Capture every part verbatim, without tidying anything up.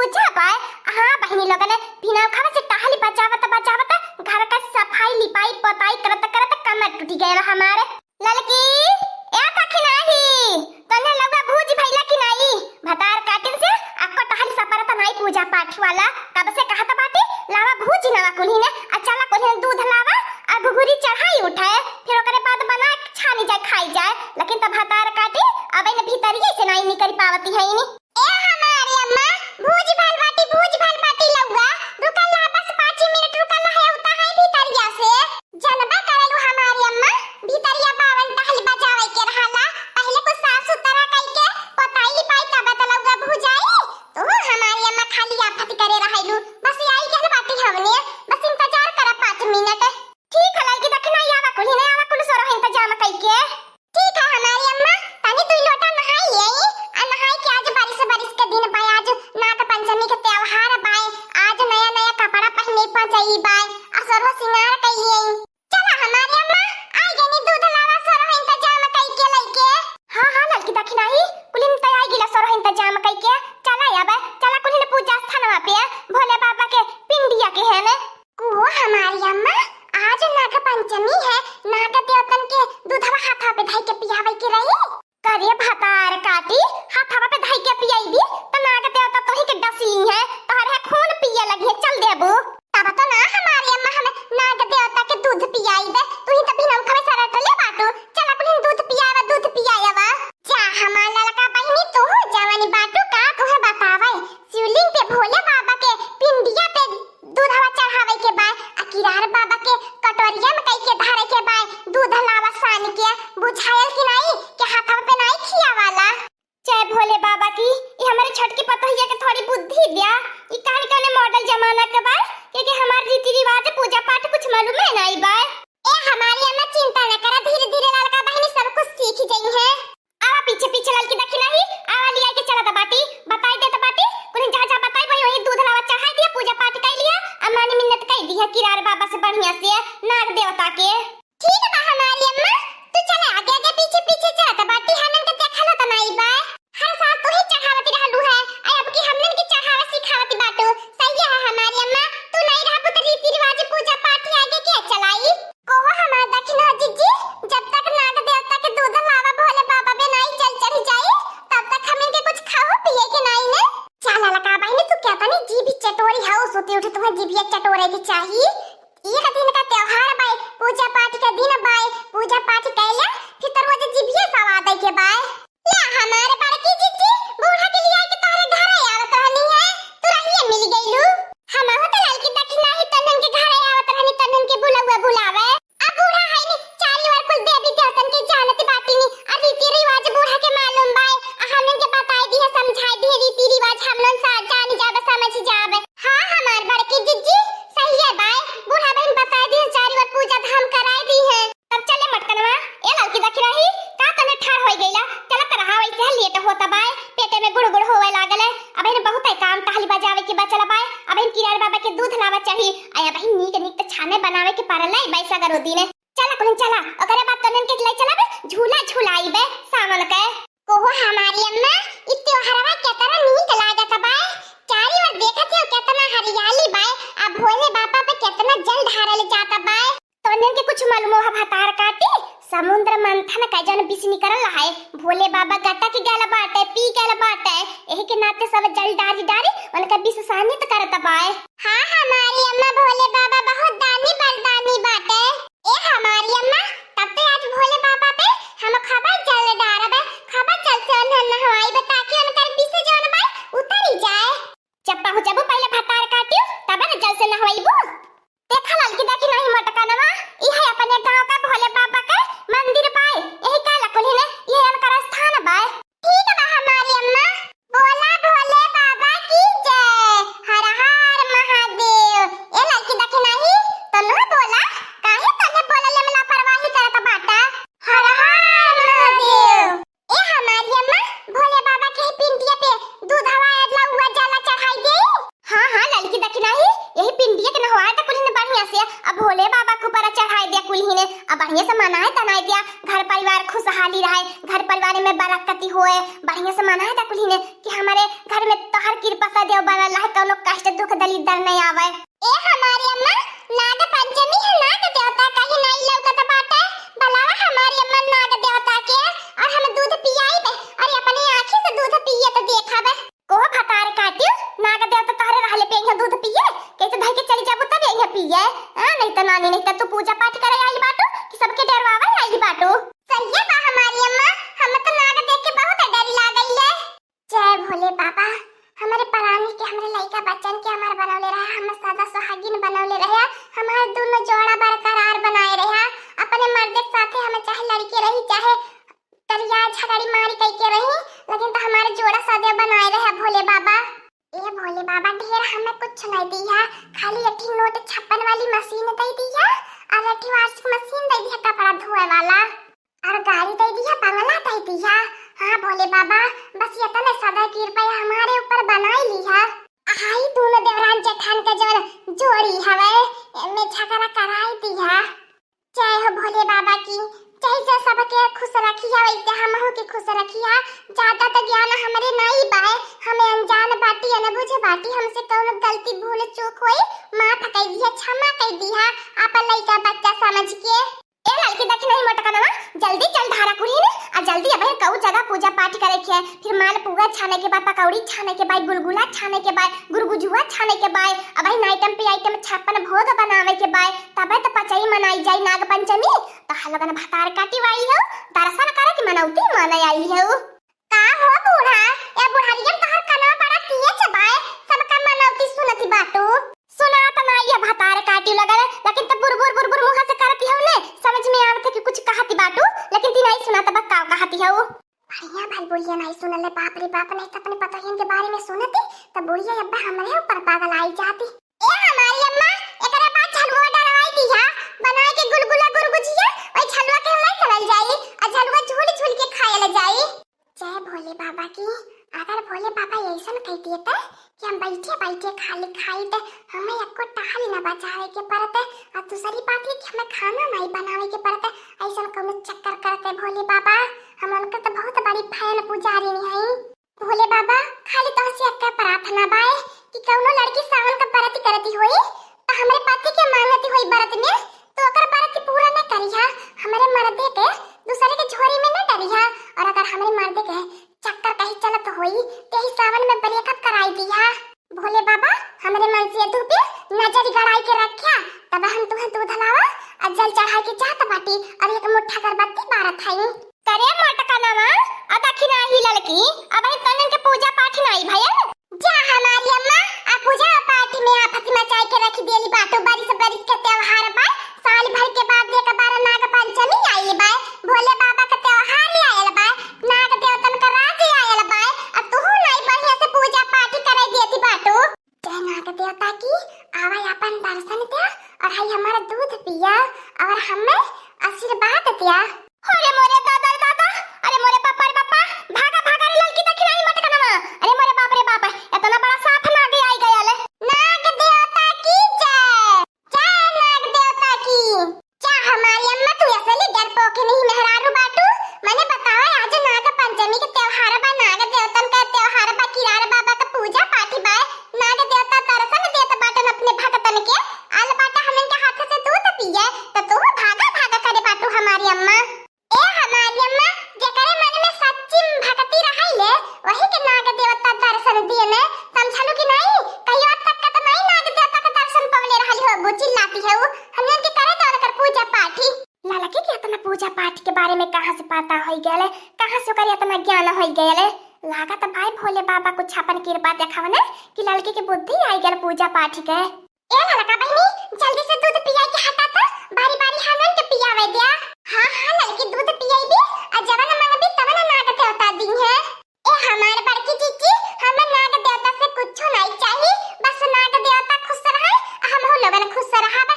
बुझा बाय? हाँ बहिनी लोगन, बिना उखाड़ा से टहली बजावत बजावत घर का सफाई लिपाई पोताई करत करत कमर टूटी गयल हमारे। ललकी, ए दखिनाही, तन्ने लउआ भूज भइला कि नाई? भतार काटिन से अक्को टहल सपरत नाई पूजा पाठ वाला। कब से कहत बाटी, लावा भूज नवा कुल्ही ने, आ चला कुल्ही ने दूध लावा, आ घुघुरी चढ़ाई उठाए, फिर ओकरे बाद बना के छानी जाए, खाई जाए। लेकिन त भतार काटी, अब इन भीतरिये से नाई निकल पावती है इनी। ए हमारी अम्मा, भूज भल बाटी, भूज भल बाटी लउआ, रुकल ला, बस पाँच मिनट रुकल ला, है उता है भीतरिया से। जनबा करलू हमारी अम्मा, भीतरिया बावन टहल बजावे के रहाला। पहिले कुछ साफ सुथरा कई के पोताई लिपाई तब त लउआ भुजाई। तू हमारी अम्मा खाली आफत करे रहलू। बस आई गल बाटी हमने, बस इंतजार करा पाँच मिनट। ठीक है ललकी, दखिनाही आवा कुल्ही ने, आवा कुल सोरो इंतजाम कई के। ठीक है हमारी अम्मा, तनी दुई लोटा नहाई ले आई। आ नहाई के आज बारिश बारिश के दिन बा, आज नाग पंचमी के त्योहार बाय, आज नया नया कपड़ा पहने पा जाई बाय, आ सोरो सिंगार कई ले आई। चला हमारी अम्मा, आ गनी दूध लावा, सोरो इंतजाम कई के लइके। हाँ, हाँ, ललकी दखिनाही, कुलिन त आई गिला सोरो इंतजाम कई के। चला अब, चला कुलिन पूजा स्थानवा पे, भोले बाबा के पिंडिया के है ने। को हमारी अम्मा, आज नाग पंचमी है, नाग देवतन के दूधवा हाथा पे धई के पियावे के रही। करे भतार काटी, हाथवा पे धई के पियाई दी, त नाग देवता तोही के डसी है, तोहर है खून पिए लगी है, चल देबू। तब तो ना हमारी अम्मा हमें नाग देवता के दूध पियाई दे, तू ही तो बिना उखवे सरटले बाटू। चला कुलिन दूध पियावा, दूध पियावा। जा हमार ललका बहिनी, तू जवानी बाटू का तोहे बतावे, शिवलिंग पे भोले बाबा के पिंडिया पे दूधवा चढ़ावे के बाय, आ किरार बाबा के कटोरिया में कई के धरे के बाय, दूध लावा सान के, बुझायल कि नाई, के हाथवा पे नाई खिया वाला। जय भोले बाबा की, ये हमारे छोटकी पतोहिया के थोड़ी बुद्धि द्या, ये कहानी कौने मॉडल जमाना के बाय, क्योंकि हमारे रीति रिवाज पूजा पाठ कुछ मालूम है नाई बाय। ए हमारी अम्मा चिंता न करा, धीरे धीरे ललका बहिनी सब कुछ सीख जई है। आवा पीछे पीछे ललकी दखिनाही, आवा लिया के चला त बाटी, बताई दे त बाटी, कुलिन जहाँ जहाँ बताई वही वही दूध लावा चढ़ाई दिया, पूजा पाठ कई लिया, अम्मा ने मिन्नत कई दिया किरार बाबा से बढ़िया से, नाग देवता के। ठीक बा हमारी अम्मा, तू चला आगे आगे पीछे पीछे चला त बाटी, हमन के देखा लो त नाई बा। हर साल तू ही चढ़ावती रहलू है, आ अब की हमन के चढ़ावा सिखावती बाटू। सही है हमारी अम्मा, तू नाई रहबू त रीति रिवाज पूजा पाठ आगे के चलाई। कोहो हमार दखिना जिज्जी, जब तक नाग देवता के दूध लावा भोले बाबा पे नाई जल चढ़ जाई, तब तक हमन के कुछ खाओ पिए के नाई ने। चला ललका बहिनी, तू क्या तनी जीभ चटोरी हऊ, सुती उठी तुम्हें जीभिया चटोरे के चाही। एक दिन का त्योहार बाय, पूजा पाठ का दिन बाय, पूजा पाठ कैला, फिर तो रोज जीभिया सवादे के बाय। ले हमारे बड़की जिज्जी, बूढ़ा के लिया के तोहरे घरे आवत रहनी है, तू रहिए मिल गईलू। हमहू त ललकी दखिनाही तन्नन के घरे आवत रहनी, तन्नन के बुलौआ बुलावे। अब बूढ़ा है नी, चारी ओर कुल देवी देवतन के जानत बाटी नी, आ रीति रिवाज बूढ़ा के मालूम बाय, आ हमन के बताई दिहे, समझाई दिहे रीति रिवाज, हमन सा जान जाब, समझ जाब। हाँ हमार बड़की जिज्जी, सही है बाय, बूढ़ा बहिन बताई दिहे, चारी ओर पूजा धाम कराई दिहे। तब चले मटकनवा, ए ललकी दखिनाही, का तने ठाड़ होई गईला? चला त रहा, वैसे है लेट होता बाय, पेटे में गुड़ गुड़ होवे लागल है। अब इन्हें बहुत है काम, टहली बजावे के बचल बाय, अब इन किरार बाबा के दूध लावा चाही, आ अब इन नीक नीक त छाने बनावे के परल है बाय सगरो दिन। चला कुलिन चला, ओकरे बाद तोनन के ले चला बे, झूला झुलाई बे सावन के। कोहो हमारी अम्मा, इ त्योहारवा केतना नीक लागत बाय, चारी ओर देखत हो केतना हरियाली बाय, आ भोले बाबा पे केतना जल ढारल जात बाय। तोहन के कुछ मालूम हो भतार काटी? समुद्र मंथन का जौन विष निकरल है, भोले बाबा गटक गल बाटे, पी गल बाटे, यही के नाते सब जल डारी डारी उनका विष शांत करत बाए। हाँ हमारी अम्मा, भोले बाबा बहुत दानी बरदानी बाटे। ए हमारी अम्मा, तब तो आज भोले बाबा पे हम खबर जल डारबे, खबर जल से उन्हें नहवाई बे ताकि उनकर विष जौन बाए उतरी जाए। जब पहुँचबू पहले भतार काटियो, तब न जल से नहवाईबू। देखा ललकी, देखी नहीं मटकनवा, ई है अपने गांव का भोले बाबा के मंदिर बाय, यही का लकुल ही ने, ये इनकर स्थान बाय। ठीक बा हमारी अम्मा, बोला भोले बाबा की जय, हर हर महादेव। ए ललकी, देखी नहीं, तनु बोला, काहे तने बोलले में लापरवाही क्या घर परिवार खुशहाली रहे, घर परिवार में बरकती होए, बढ़िया से मनाए दा कुल्ही ने कि हमरे घर में तोहर कृपा सदैव बनल रहे, कौनो कष्ट दुख दलिद्दर नहीं आवे। ए हमारी अम्मा, नाग पंचमी है, नाग देवता कहीं नहीं लौकत बाटे, बुलावा हमारी अम्मा नाग देवता के, और हम दूध पियाई बे, और अपनी आँखी से दूध पिए तो देखा बे। कोह भतार काटियो, नाग देवता तोहरे रहले पे यहाँ दूध पिए, कैसे धई के चली जाबू तब यहाँ पिए? हाँ, नहीं तो नानी, नहीं तो तू पूजा पाठ करे आई बाटू कि सबके डरवावे आई बाटू? सही है बा हमारी अम्मा, हम तो नाग देख के बहुत डर लागल है। जय भोले बाबा, हमरे परानी के, हमरे लइका बच्चन के हमार बनौले रहा, हम सदा सुहागिन बनौले रहा, हमार दोनों जोड़ा बरकरार बनाए रहा। अपने मर्द के साथे हम चाहे लड़के रही, चाहे करिया झगड़ी मारी कई के रही, लेकिन तो हमारे जोड़ा सदैव बनाए रहे भोले बाबा। ए भोले बाबा, ढेर हमें कुछ नहीं दिया, खाली अठी नोट छप्पन वाली मशीन दे दिया और अठी वाशिंग मशीन दे दिया कपड़ा धोए वाला, और गाड़ी दे दिया, बंगला दे दिया। हाँ भोले बाबा, बस ये तने सदा कृपा हमारे ऊपर बनाई लिया। हाई दोनों देवरान जेठान के जौन जोड़ी हवे, एमे झगड़ा कराई दिया। जय हो भोले बाबा की, जैसे सबके खुश रखिया, वैसे हमहू के खुश रखिया। ज्यादा तो ज्ञान हमरे नहीं बाय, हमें अनजान बाटी, अनबुझ बाटी, हमसे कौनो गलती भूल चूक होई, माफ कर दिया, क्षमा कर दिया, आप लइका बच्चा समझ के। ए ललकी, देखी नहीं मोटकनवा, जल्दी जल ढारा कुल्ही ने, आ जल्दी अबे कऊ जगह पूजा पाठ करे के है। फिर मालपुआ छाने के बाद, पकौड़ी छाने के बाद, गुलगुला छाने के बाद, गुरगुजुआ छाने के बाद, अबे नाइटम पे आइटम छप्पन भोग बनावे के बाद, तबे तो पचई मनाई जाई नाग पंचमी। तो हलगन भतार काटी वाई हो, दर्शन करे की मनौती माने आई हो। का हो बूढ़ा, ए बुढ़ारियम तोहर कनवा बड़ा तेज बाय, सबका मनौती सुनती बाटू। सुनात ना ये भतार काटी लगल, लेकिन त बुरबुर बुरबुर मुँह से करती हो ने, समझ में आवत है कि कुछ कहती बाटू, लेकिन ती नहीं सुनात बा का कहती हो। बढ़िया भाई बुढ़िया नहीं सुनले, बाप रे बाप, नहीं तो अपने पतोहियन के बारे में सुनती, त बुढ़िया अब्बा हमरे ऊपर पागल आई जाती। ए हमारी अम्मा, एकरे बाद झलुआ डलवाई दिया, बनाए के गुलगुला गुरगुजिया, ओई झलुआ के ले चलल जाई, आ झलुआ झूल झूल के खायल जाई। जय भोले बाबा की। अगर भोले बाबा ऐसन कह दिए त कि हम बैठे बैठे खाली खाई त हमें एको टहल न बचावे के पड़त, और दूसरी बात ये कि हमें खाना नहीं बनावे के पड़त, ऐसन कौनो चक्कर करते भोले बाबा। हम उनकर तो बहुत बड़ी फैन पुजारी हैं। भोले बाबा, खाली तोहसे एक्का प्रार्थना बाय कि कौनो लड़की सावन का व्रत करती होई तो हमरे पति के मांगती होई व्रत में, तो ओकर व्रत पूरा न करिहा, हमरे मर्दे के दूसरे के झोरी में न डरिहा, और अगर हमरे मर्दे के चक्कर कहीं चलत होई, तेही सावन में ब्रेकअप कराई दिहा। भोले बाबा, हमरे मन से तू पे नजर गड़ाई के रख्या, तब हम तुहे दूध लावा और जल चढ़ाई के चाहत बाटी और एक मुट्ठा अगरबत्ती बारत हई। करे मोटकनवा, आ दखिना ही ललकी, अबही तनन के पूजा पाठ नाई भयल। जा हमारी अम्मा, आ पूजा पाठ में आफत मचाई के रख देली बाटू। बरिस बरिस के त्योहार बा, साल भर के बाद एक बार नाग पंचमी आइल बा, भोले बाबा के त्योहार आयल बा, नाग देवतन का राज आयल बा, आ तू नाई बढ़िया से पूजा पाठ करे देती बाटू। जय नाग देवता की, आवा अपन दर्शन द्या और हई हमारा दूध पिया और हमें आशीर्वाद द्या। अरे मोरे दादा रे दादा, अरे मोरे बापा रे बापा, भागा भागा रे ललकी दखिनाही मोटकनवा। अरे मोरे बाप रे बाप, इतना बड़ा साफ नाग आई गया ले। नाग देवता की जय, जय नाग देवता की। जा हमारी अम्मा, तू असली डरपोकिन ही मेहरारू बाटू। मने बतावा, आज नाग पंचमी के त्योहार बा, नाग देवतन का त्योहार बा, किरार बाबा का पूजा पाठी बा, नाग देवता दर्शन देत बाटन अपने भक्तन के। आल बाटा हमन के हाथ से दूध पिए, त तू भागा भागा करे बाटू हमारी अम्मा। ए हमारी अम्मा, जेकरे मन में सच्ची भक्ति रहइले, वही के नाग देवता दर्शन दिए ने, समझलू कि नहीं? कहियो तक का तो नहीं नाग देवता के दर्शन पवले रहली हो, चिल्लाती है वो। हमन के करे तो उनकर पूजा पाठी। ललकी के इतना पूजा पाठ के बारे में कहाँ से पता होई गयल है, कहाँ से ओकर इतना ज्ञान होई गयल है? लागत भाई भोले बाबा कुछ अपन कृपा देखावने कि ललकी के बुद्धि आई गयल पूजा पाठ के। ए ललका बहिनी, जल्दी से दूध पिया के हटा त, बारी बारी हमन के पियावे द्या। हाँ हाँ ललकी, दूध पियैबी, आ जवन मांगबी तवन नाग देवता दी है। ए हमार बड़की जीजी, हम नाग देवता से कुछो नहीं चाही, बस नाग देवता खुश रहे, आ हमहू लोगन खुश रहब।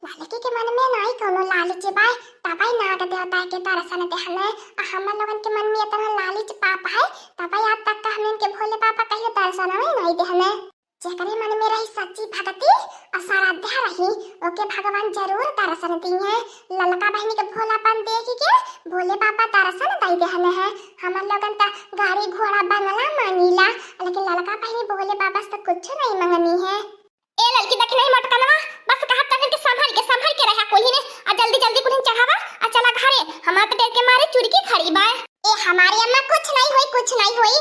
ललकी के मन में नाई कौनो लालच बाय, तबई नाग देवता के दर्शन देहने, आ हमन लोगन के मन में इतना लालच पाप है, तबई आज तक का हमन के भोले बाबा कहियो दर्शन में नहीं देहने। जेकरे मन में रही सच्ची भक्ति और श्रद्धा रही, ओके भगवान जरूर दर्शन दिहे। ललका बहिनी के भोलापन देख के भोले बाबा दर्शन दे देहन है। हमन लोगन त गाड़ी घोड़ा बंगला मानीला, लेकिन ललका बहिनी भोले बाबा से कुछ नहीं मंगनी है। ए ललकी, देखी नहीं मोटकनवा, बस कहत तनिन के संभल के, संभल के रहा कुल्ही ने, आ जल्दी जल्दी कुल्ही चढ़ावा, आ चला घरे, हमार त डर के मारे चुरकी खड़ी बा। ए हमारी अम्मा, कुछ नहीं होई, कुछ नहीं होई,